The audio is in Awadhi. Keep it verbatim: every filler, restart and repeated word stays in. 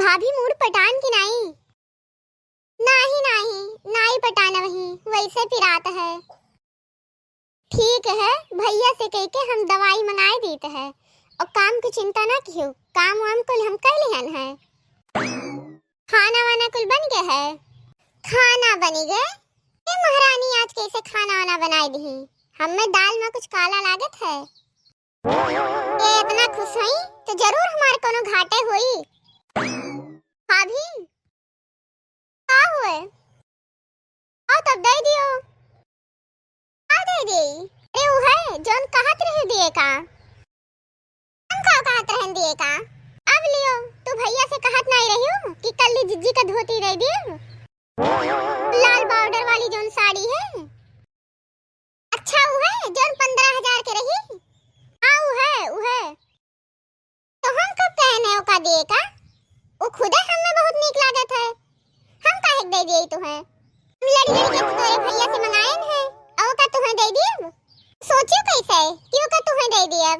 भाभी मूड़ पटान कि नाई? नाही, नाही, नाही पटान वही, वैसे पिरात है। ठीक है, भैया से कह के हम दवाई मंगाए देत है। और काम की चिंता ना कियो, काम वाम कुल हम कर लिहन है। खाना वाना कुल बन गया है? खाना बनी गए। ए महारानी, आज कैसे खाना वाना बनाए दी? हमें दाल में कुछ काला लागत है। ये इतना खुश हुई तो जरूर हमारे कोनो घाटे हुई। भाभी, का हुए? आओ तब दे दियो। का दे दी? अरे वो है, जौन कहत रहे दिए का। हम का कहत रहन दिए का? अब लियो, तू भैया से कहत नहीं रही हो कि कल ली जिज्जी का धोती दे दियो? लाल बॉर्डर वाली जौन साड़ी है। अच्छा, वो है, जौन पन्द्रह हजार के रही? हाँ, वो है, वो है। तो हम कब कहने ओका दिए का? वो खुदे हमें बहुत नीक लागत है। हम काहे के दे दिए तुहें? हम लड़ी लड़ी के तो तोरे भैया से मंगाए न है, और ओका तुहें दे दिए। सोचियो कैसे कि ओका तुहें दे दिए?